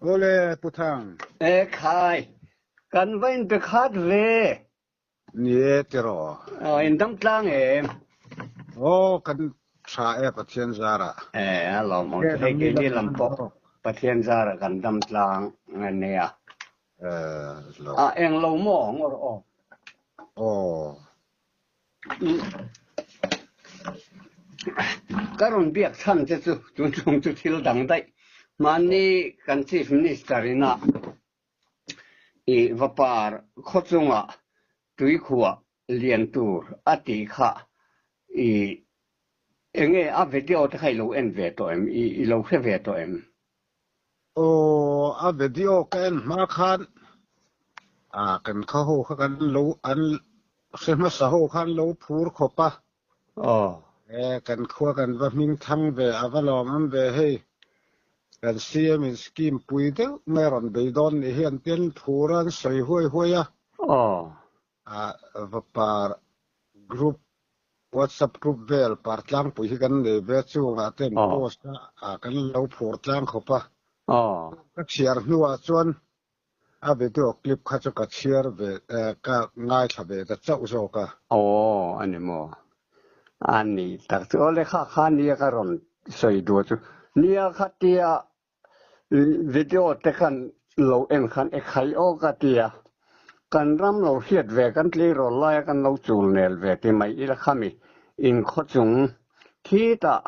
Awle Pu Thang. E khai, kan va inpe khat ve. Ni e tiraw. Aw, in dam tlang em? Aw, kan tha e Pathian zarah. E, a lawm awm chu hei keini lam pawh Pathian zarah kan dam tlang a nia. E, lo. A eng lo maw ngawr aw. Aw. Ka rawn biak chhan che chu tun chung chu thil dang daih. Mahni kan Chief Minister ina i vapar khaw chunga tuikhuah lian tur a tih kha i enge a video te kha i lo en ve tawh em? I lo hre ve tawh em? Aw, a video ka en hma khan ah kan khaw ho kha kan lo an hre hmasa ho khan lo phur khawp a. Aw. E, kan khua kan va hming thang ve, a va lawmawm ve hei. Kan CM in scheme pui deuh mai a rawn bei dawn nih hi an pian phur a, an sawi huai huai a. Aw. Ah, vapar group WhatsApp group vel par tlangpui hi kan nei ve chungah te an post a, ah kan lo phur tlang khawp a. Ka chhiar hnuah chuan a video clip kha chu ka chhiar ve ka ngaithla ve ta chauh zawk a. Aw a ni maw? A ni tak chu aw le kha kha nia ka rawn sawi duh chu. Nia khatia Video te khan lo en khan e khai aw ka ti a, kan ram lo hriat ve kan tleirawl laia kan lo chul nel ve ti mai ila khami inkhaw chung khitah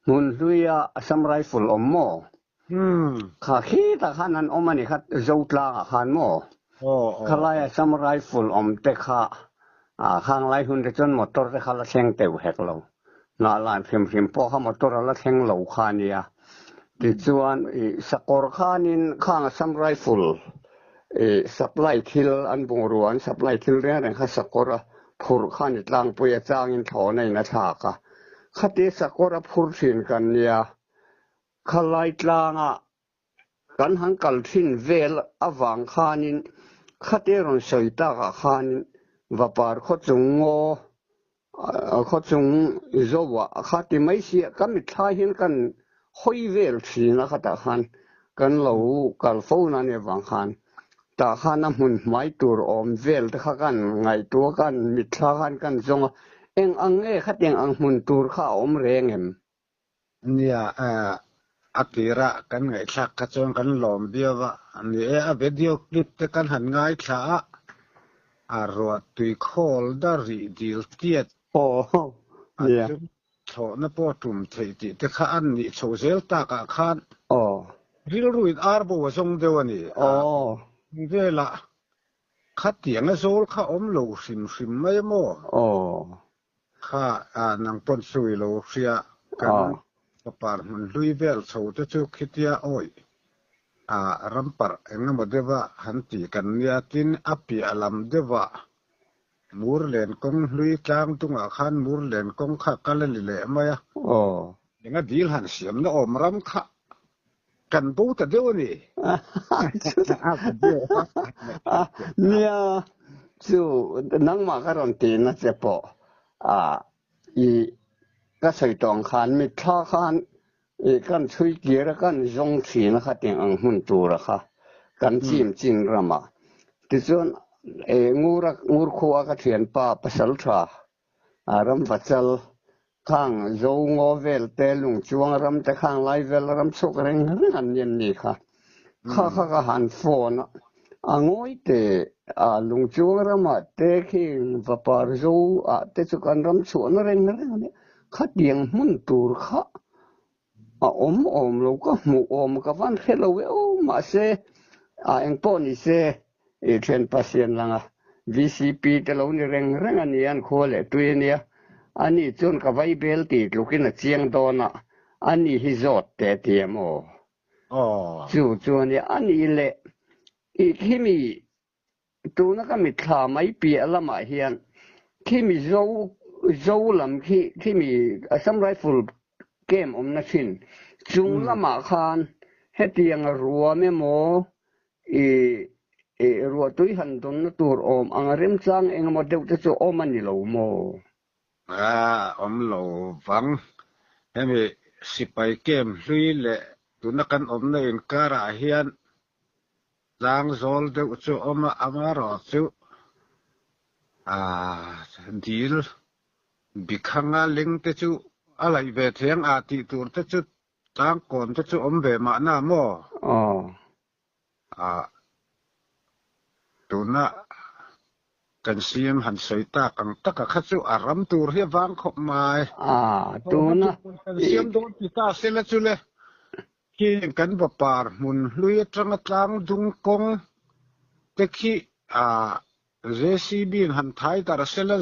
hmun hluia Assam Rifle awm maw? Kha khitah khan an awm a ni kha Zotlangah khan maw? Khalai Assam Rifle awm te kha khang lai hun te chuan motor te kha la thleng teuh hek lo. Nghah lan hrim hrim pawh kha motor a la thleng lo kha a nia. Tichuan ih sakawr khanin khang Assam Rifle ih supply thil an bungrua an supply thil reng reng kha sakawr a phurh kha a ni tlangpui a changin thlawhna in a thlak a. Khatia sakawr a phur thin kan nia. Khalai tlangah Kan han kal thin vel avang khanin khate rawn sawi takah khanin Vapar khawchung ngaw khawchung zoah kha ti mai sia ka mitthla hian kan hawi vel thin a khatah khan kan lo kal fo na nia vang khan tah khan a hmun hmai tur awm vel te kha kan ngaihtuah kan mitthla khan kan zawng a eng ang nge khatiang ang hmun tur kha a awm reng em? Nia, a tira kan ngaihthlak kha chuan kan lawm viau a, ni e, a video clip te kan han ngaithla a, a ruah tui khawl da rih dil tiat a chu thlawhna pawh tum theih tih te kha an nih chho zel takah khan rilruin ar bo a zawng deuh a ni. A velah khatianga zawl kha awm lo hrim hrim mai maw? Kha nang pawn sawi lo hria kan fapar hmun hlui vel chho te chu khitia awih a ramparh eng emaw deuha han ti kan nia tin a piah lam deuha Murlen kawng hlui tlang dungah khan Murlen kawng kha kal a ni leh mai a. Enga dil han siamna awm ram kha kan bo ta deuh a ni. Nia, chu nangmah ka rawn tihna che pawh i ka sawi tawh ang khan mitthla khan i kan chhui kir a kan zawng thin a khatiang ang hmun tura kha kan chim chin ramah. Tichuan Ngura Ngurkhua ka thianpa pasaltha A ram vachal khang zo ngaw vel te lungchuang ram te khang lai vel ram chhuk reng reng an ni ni kha. Kha kha ka han phone a, a ngawi te a lungchuang ramah te khing vapar zo ah te chu kan ram chhuahna reng reng a nia. Khatiang hmun tur kha A awm awm lo ka hmuh awm ka van hre lo e aw mahse a engpawh ni se i thianpa sian langa VCP te lo ni reng reng a nia an khua leh tui a nia a ni chuan ka vai bel tih tlukin a chiang dawn a a ni hi zawt teh a ti em aw chu chu a nia a ni leh i khimi Tuna ka mitthla mai piah lamah hian khimi zo zo lam khi khimi Assam Rifle camp awmna thin chung lamah khan hetiang ruam emaw ih ih ruahtui han dawnna tur awm ang remchang engemaw deuh te chu awm a ni lo maw? A awm lo vang. Hemi sipai camp hlui leh tuna kan awmna inkarah hian. Tlang zawl deuh chu awm a, amaherawhchu dil bikhanga leng te chu a laih ve thei ang a tih tur te chu tlang kawn te chu awm ve mahna maw? Aw. Tuna kan CM han sawi tak ang taka kha chu a ram tur hi a vang khawp mai. Tuna kan siam dawn ti ta sela chu le. Khi kan vapar hmun hlui atanga tlang dung kawng te khi JCB in han thai darh sela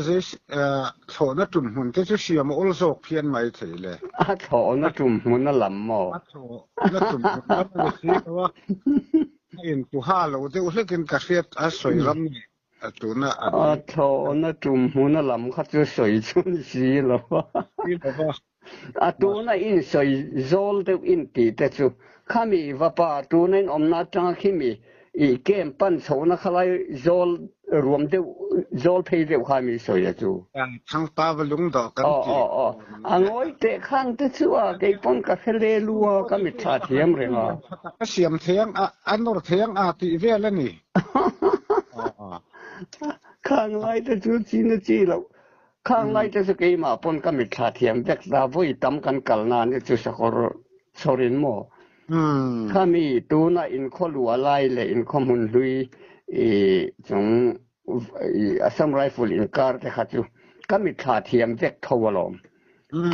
thlawhna tum hmun te chu siam a awl zawk phian mai thei le. A thlawhna tum hmun a lam maw? A thlawhna tum hmun lam a ni si lo a, a inpuha lo deuh hlekin ka hriat a sawi ram leh tuna a. A thlawhna tum hmun a lam kha chu sawi chu ni si lo a. Si lo va. A tuna in sawi zawl deuh in tih te chu khami vapa tuna in awmna atanga khimi i kem pan chhohna khalai zawl ruam deuh zawl phei deuh kha mi sawi a chu. Thangpa va lung dawh kan ti. Aw aw aw a ngawi teh khang te chu a kei pawn ka hre le lu a ka mitthla thiam reng a. A siam thei ang a a nawr thei ang a tih vel a ni. Khang lai te chu chin a chi loh. Khang lai te chu keimah pawn ka mitthla thiam vek ta, vawi tam kan kal nan hi chu sakawr chhawrin maw? Khami tuna inkhaw luah lai leh inkhaw hmun hlui i chung i Assam Rifle inkar te kha chu ka mitthla thiam vek tho alawm.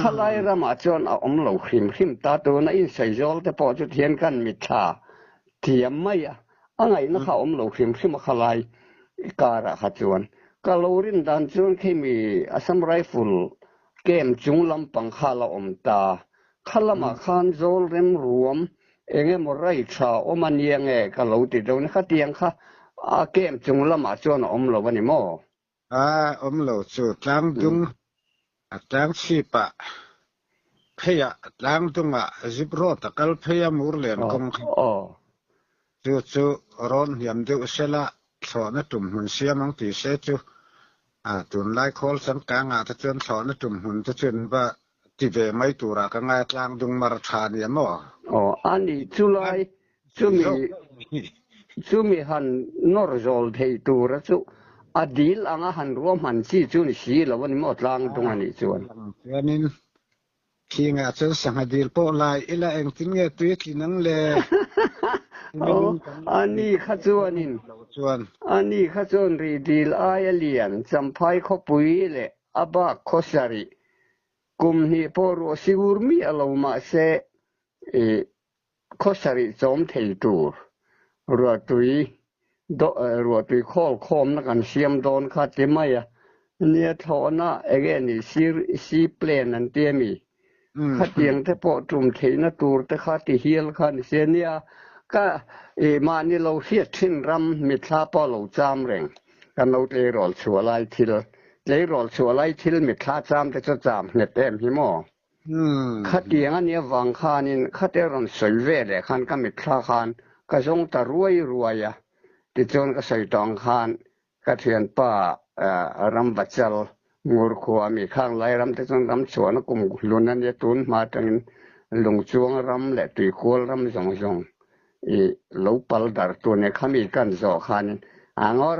Thalai ramah chuan a awm lo hrim hrim ta, tuna insawizawl te pawh chu thian kan mitthla thiam mai a, A ngaihna kha awm lo hrim hrim a khalai karah kha chuan. Ka lo rin dan chuan khimi Assam Rifle camp chung lampang kha la awm ta. Kha lamah khan zawl rem ruam eng emaw rai tha awm a nia nge ka lo ti deuh ni. Khatiang kha a camp chung lamah chuan a awm lo a ni maw? A awm lo chu tlang dung a tlang chhipah pheiah tlang dungah zip road a kal phei a mur len kawng kha chu chu rawn hniam deuh sela thlawhna tum hmun siam ang tih se chu a tunlai khawl changkangah te chuan thlawhna tum hmun te chu an va ti ve mai turah ka ngai a tlang dung mar tha nia maw? Aw a ni chulai Chumi chumi han nawr zawl thei tura chu a dil anga han ruahman chi chu ni si lo a ni maw tlang dung a nih chuan. Chuanin khingah chuan sangha dil pawh lai ila engtin nge tui a tlin ang le? Aw a ni kha chuanin a ni kha chuan rih dil aia lian Champhai khawpui leh a bak khaw sarih kum hnih pawh ruah siur miah lo mahse i Khaw sarih chawm thei tur ruahtui ruahtui khawl khawmna kan siam dawn kha ti mai a, nia thlawhna enge ni sea plane an ti ami? Khatiang te pawh tum theihna tur te kha ti hial kha ni se nia ka i mahni lo hriat thin ram mitthla pawh lo cham reng kan lo tleirawl chhuah lai thil tleirawl chhuah lai thil mitthla cham te chu cham nghet em hi maw? Khatiang a nih avang khanin khate rawn sawi ve leh khan ka mitthla khan ka zawng ta ruai ruai a, tichuan ka sawi tawh ang khan ka thianpa Ramvachal Ngurkhua ami khang lai ram te chuan ram chhuahna kum hlun a nia tun hma atangin Lungchuang ram leh Tuikual ram zawng zawng i lo pal dar tu nia khami kan zawh khanin a ngawr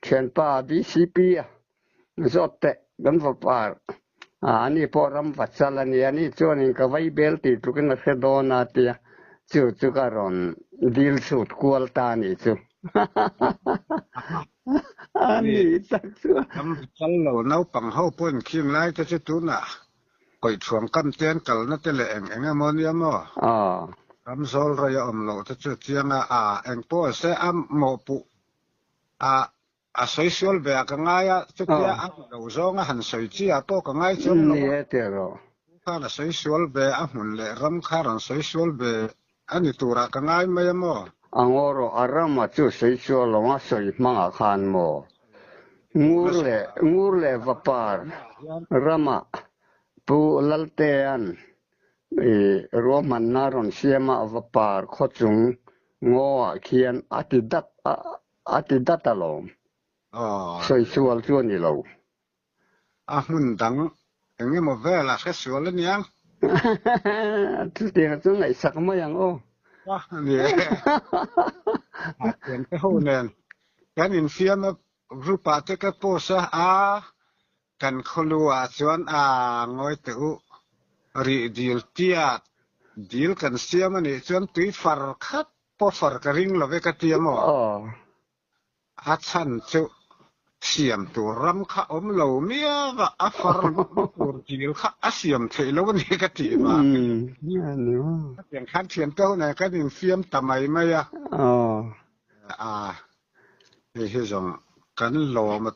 thianpa BCP a Zawt teh, kan vapa ani pawh ram va chal a nia, ani chuanin ka vai bel tih tlukin a hre dawn a tia, chu chu ka rawn dil chhut kual ta a nih chu. A ni tak chu. Ram va chal lo naupang ho pawhin khing lai te chu tunah Kawihṭhuang kam te an kalna te leh eng eng emaw nia maw? Ram zawl rei a awm loh te chu chiang a, a engpawh se a mawhpuh a A sawi sual ve a ka ngai a, chutia a ni lo zawng a han sawi chi ah pawh ka ngai chuang lo a. Ni e tih rawh. Pu khan a sawi sual ve a hmun leh ram kha rawn sawi sual ve a ni turah ka ngai mai a maw? A ngaw rawh, a rama chu sawi sual lo a sawi hmangah khan maw? Ngur leh ngur leh vapar rama Pu Laltea'n i ruahmanna rawn siama vapar khawchung ngawah khian a ti dat a A ti dat alawm. Sawi sual chu a ni lo. A hmun dang eng emaw vel a hre sual a niang. Chutiang chu ngaihsak mai ang aw. A ni e. A thian te ho nen kan infiam a group ah te ka post a, a kan khawlu ah chuan a ngawi teh u rih dil tiat dil kan siam a nih chuan tui far khat pawh far ka ring lo ve ka ti a maw? A chhan chu siam tur ram kha awm lo miau a, a far luhna tur dil kha a siam theih lo a ni ka tih vangin hetiang khan thiante ho nen kan infiam ta mai mai a. A, hei hi zawng kan lawm a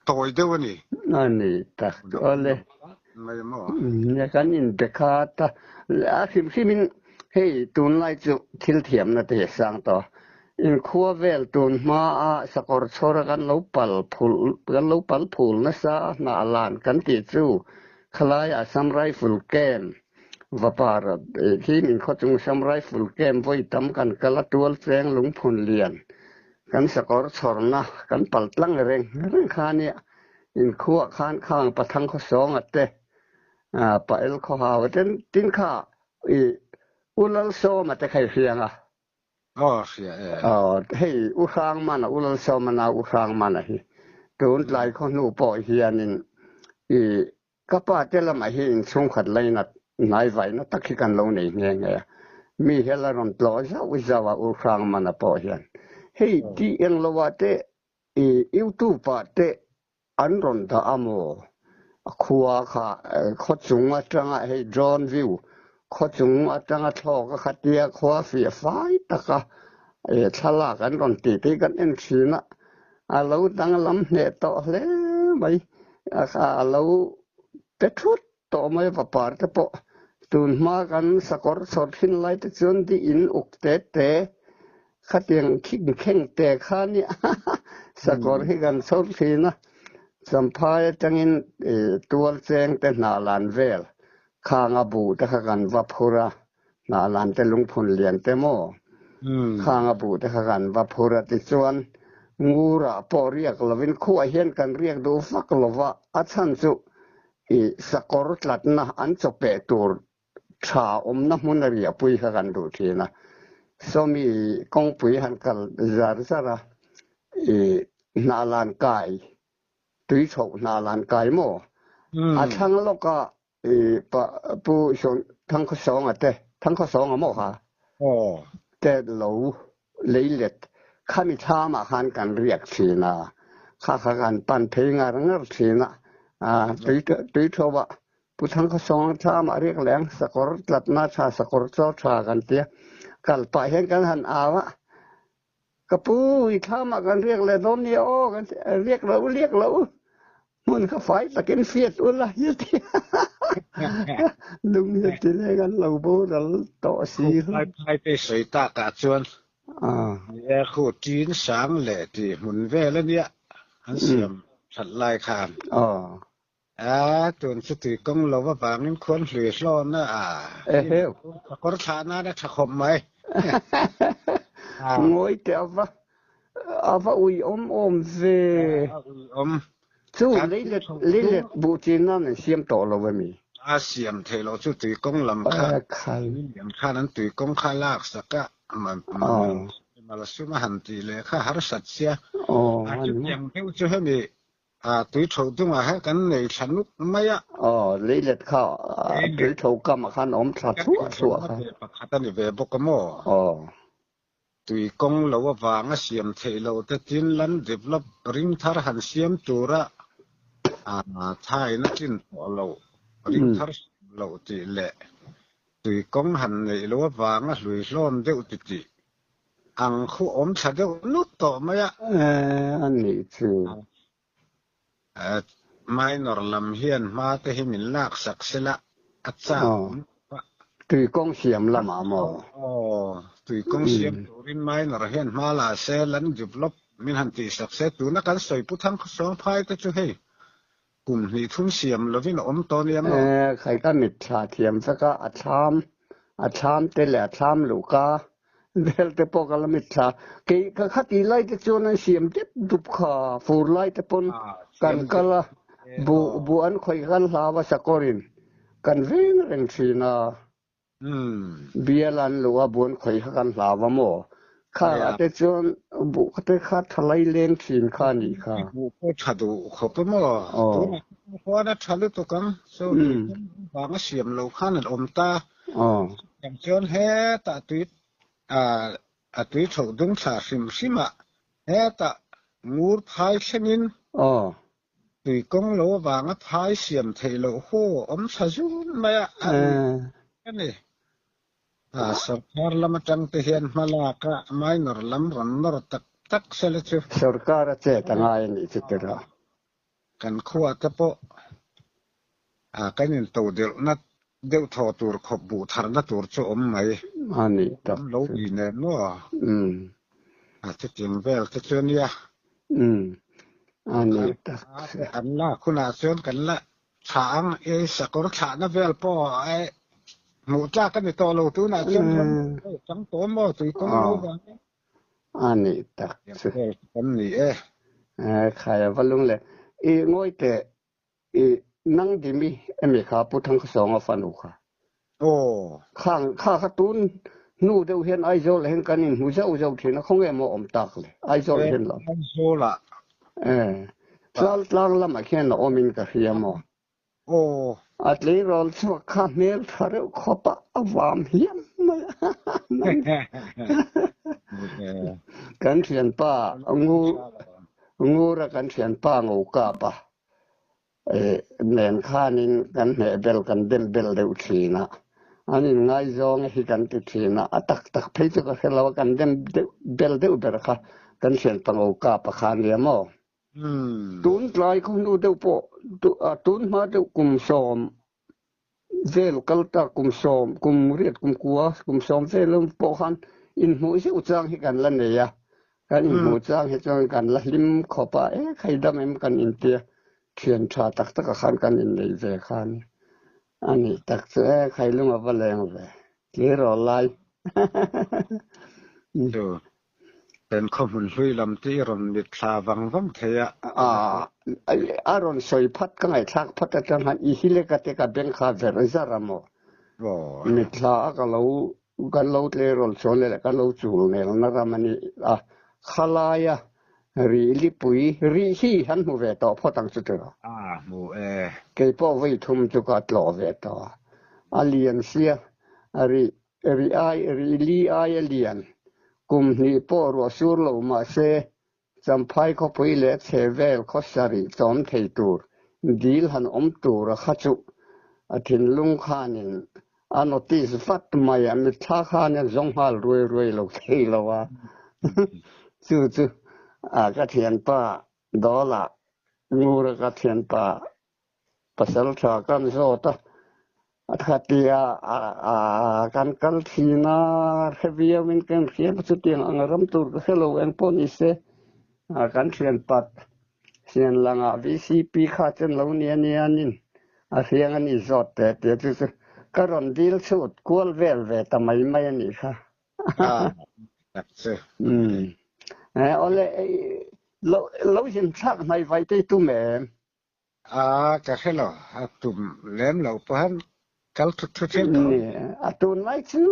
tawi deuh a ni. A ni tak awle. Mai maw? Nia kan inbe khat a, a hrim hrimin hei tunlai chu thil thiamna te hi a sang tawh a, inkhua vel tun hmaa sakawr chhawra kan lo pal phul kan lo pal phul nasa a hnah lan kan tih chu khalai Assam Rifle Camp vapar khi min khawchung Assam Rifle Camp vawi tam kan kal a tual cheng lungphun lian Kan sakawr chhawrna kan pal tlang reng reng kha nia, inkhuah khan khang Pathang Khawsawnga te, Pael Khawhaua te tin kha i U Lalsawma te kha i hriang a. Aw hria e. Aw hei U Hrangmana, U Lalsawma nau U Hrangmana hi tun tlai khaw hnu pawh hianin i Ka pa te lamah hi inchhungkhat lainat hnaivaihna tak hi kan lo nei nghe nghe a, mi hi la rawn tlawh zauh zauh a U Hrangmana pawh hian. Hei tih englo ah te i YouTube ah te an rawn dah a maw? A khua kha khaw chung atanga hei drone view khaw chung atanga thlawk a khatia khua fiah fai taka thlalak an rawn tih te hi kan en thin a, A lo danglam hneh tawh hle mai. A lo pe thut tawh mai vapar te pawh. Tun hma kan sakawr chhawr thin lai te chuan di in uk te te khatiang khing kheng te kha nia sakawr hi kan chhawr thin a. Champhai atangin tual cheng te hnah lan vel khang a buh te kha kan va phur a. Hnahlan te lungphun lian te maw? Khang a buh te kha kan va phur a tichuan Ngurah pawh riak lovin khuah hian kan riak duh vak lova a chhan chu i sakawr tlatna an chawpeh tur tha awmna hmun a riahpui kha kan duh thin a. Sawmi kawngpui han kal zar zar a i hnahlan kai tui chhoh hnahlan kai maw? A thlang lawkah I pa Pu Thangkhawsawnga te, Thangkhawsawnga maw kha? Aw. Te lo leilet khami thlamah khan kan riak thin a, kha kha kan pan phei ngar ngar thin a, tui tui tho a, Pu Thangkhawsawnga thlamah riak leng sakawr tlatna tha sakawr chaw tha kan tia, kal pah hian kan han au a, Ka pu, i thlamah kan riak leh dawn nia aw, kan ti a, riak lo u, riak lo u, hmun kha fai takin hriat u la hi a ti a, lung hi a ti leng an lo boral tawh si. Khu phai phai te sawi takah chuan ni e, khu tin sang leh tih hmun vel a nia an siam that lai khan. A, tun chu tui kawng lo avangin khuan hlui hlawn a, a, Eheu. Sakawr thlah nan a tha khawp mai. Ngawi teh ava, ava ui awm awm ve. A ui awm. Chu leilet, leilet buh chin nan an siam tawh lo emi? A siam theih loh chu tui kawng lam kha, tui khan an tui kawng kha lak sak a, malsum a han tih leh kha harsat sia. A chutiang deuh chu hemi A tui tho dungah hian kan nei thla nuk mai a. Aw, leilet kha tui tho kamah khan awm thla thluah thluah kha. Pakhat a ni ve bawk a maw? Aw. Tui kawng lo avanga siam theih loh te tin land develop ring thar han siam tura thaina tlin tawh loh, ring thar siam loh tih leh tui kawng han neih loh avanga hlui hlawn deuh titih Ang khu awm thla deuh lut tawh mai a. A nih chu. Minor lam hian hma te hi min lak sak sela a chak awm khawp a. Tui kawng siam lamah maw? Aw, tui kawng siam turin minor hian hma la se, lan develop min han tih sak se, tuna kan sawi pu thang khawsawng phai te chu hei kum hnih thum siam lovin a awm tawh nia maw? Khai ka mitthla thiam vek a, a thlam, a thlam te leh a thlam luhka vel te pawh ka la mitthla. Kei ka khati lai te chuan an siam dep dup kha, fur lai te pawn kan kal a, buh buh an khawih khan hlau a sakawrin kan veng reng thin a. Bial an luh a buan khawih kha kan hlau a maw? Khang ah te chuan buh te kha thalai leng thin kha a nih kha. Buh pawh tha duh khawp a maw? Tunah khuan a tha lutuk ang. So tui vang a siam lo khan an awm ta. Chutiang chuan hetah tui a tui tho dung thla hrim hrim a, hetah ngur phai thlengin tui kawng lo avanga phai siam theih loh hu awm thla zun mai a, a ui a ni. Sorkar lam atang te hian hma lak a minor lam rawn nawr tak tak sela chu. Sorkar a chet a ngai a nih chu tirah. Kan khuah te pawh kan intodelhna deuh thaw tur khawp buh tharna tur chu awm mai. A nih tak chu. Lo ni nen maw? A chutiang vel te chu ania. A nih tak chu. An lak hunah chuan kan la thlah ang. I sakawr thlahna vel pawh hmuh tlak a ni tawh lo tunah chuan ram chang tawh maw tuikawng lo vangin. A nih tak chu. Kan ni e. Khai a va lung le. I ngawi teh i nang dimi emi kha Pu Thangkhasawnga fanu kha. Aw. Khang kha kha tun hnu deuh hian Aizawl ah hian kan inhmu zauh zauh thin a, khawnge maw awm tak le? Aizawl hian lo. Aizawl ah. E. Tlaltlang lamah khian a awmin ka hria maw? Aw. A tleirawl chhuak kha hmel tha reuh khawp a, a vam hiam mai a. Kan thianpa Ngura kan thianpa ngo kap a, nen khanin kan hmeh bel kan dem bel deuh thin a, an inngaizawng hi kan ti thin a, a tak tak phei chu ka hre lo a, kan dem deuh bel deuh ber kha kan thianpa ngo kap a kha nia maw? Tun tlai khaw hnu deuh pawh tun hma deuh kum sawm vel kal ta kum sawm kum riat kum kua kum sawm vel pawh khan inhmuh zeuh chang hi kan la nei a, kan inhmuh chang hi chuan kan la hlim khawp a, e khai dam em kan intia thian tha tak tak ah khan kan innei ve khan a nih tak chu e khai lung a va leng ve tleirawl lai. Kan khaw hmun hlui lam te i rawn mit thla vang vang thei a. A rawn sawi phat ka ngaihthlak phat atang khan i hi leka te ka beng kha ver zar a maw. Mitthla a ka lo kan lo tleirawl chuan leh ka lo chul nelna ram a ni a, khalaia rih lipui rih hi han hmu ve tawh phawt ang chu tiraw. A hmu e. Kei pawh vawi thum chu ka tlawh ve tawh a, a lian sia a rih Ri ai, ri li ai a lian. Kum hnih pawh ruah sur lo mahse, Champhai khawpui leh chhe vel khaw sarih chawm thei tur dil han awm tur a kha chu a thinlung khanin a notice vat mai a, mitthla khan a zawng nghal ruai ruai lo thei lo a. Chu chu a ka thianpa Dawla Ngura ka thianpa Pasal tha kan zawt a, a tha tia kan kal thin a, hre viauin kan hria a, chutiang ang ram tur ka hre lo eng pawh ni se, kan thian pat sian langah VCP kha chen lo nia nianin a hriang a ni zawt teh tia chu chu ka rawn dil chhut kual vel ve ta mai mai a nih kha. Awle lo him thlak hnai vai te tum em? A, ka hre lo. A tum lem lo pawh hian kal thut thut hian ka awm. A tunlai chu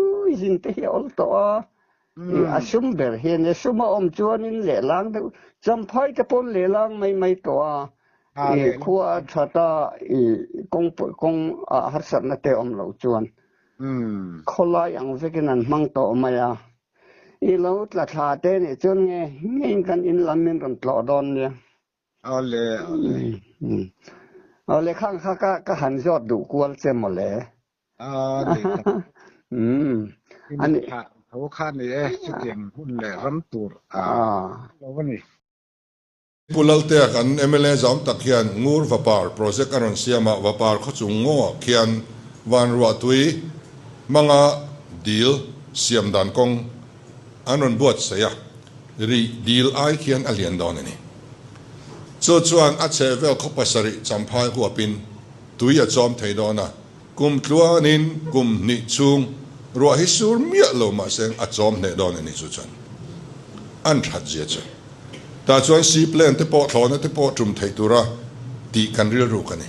zin te hi a awl tawh a. A sum ber hian e sum a awm chuanin lehlang deuh Champhai te pawn lehlang mai mai tawh a. Khua a that a, kawng kawng ah harsatna te awm loh chuan khawlai ang vekin an hmang tawh mai a. I lo tla thla te nih chuan nge ngeiin kan in lam min rawn tlawh dawn nia. Awle, awle. Awle khang kha ka ka han zawt duh kual che mawle. A ni tak. I Ani. mitthla tho kha ni e, chutiang hun leh ram tur a lo a ni. Pu Laltea kan mla zam tak hian Ngur Vapar project a rawn siam a, Vapar khawchung ngawah khian Vanruahtui hmanga dil siam dan kawng an rawn buatsaih a, rih dil ai khian a lian dawn a ni. Chu chuan a chhehvel khaw pasarih Champhai huapin tui a chawm thei dawn a, kum tluanin kum hnih chhung ruah hi sur miah lo mahse a chawm hneh dawn a ni chu chuan an that zia chu. Tah chuan seaplane te pawh thlawhna te pawh tum theih tura tih kan rilruk a ni.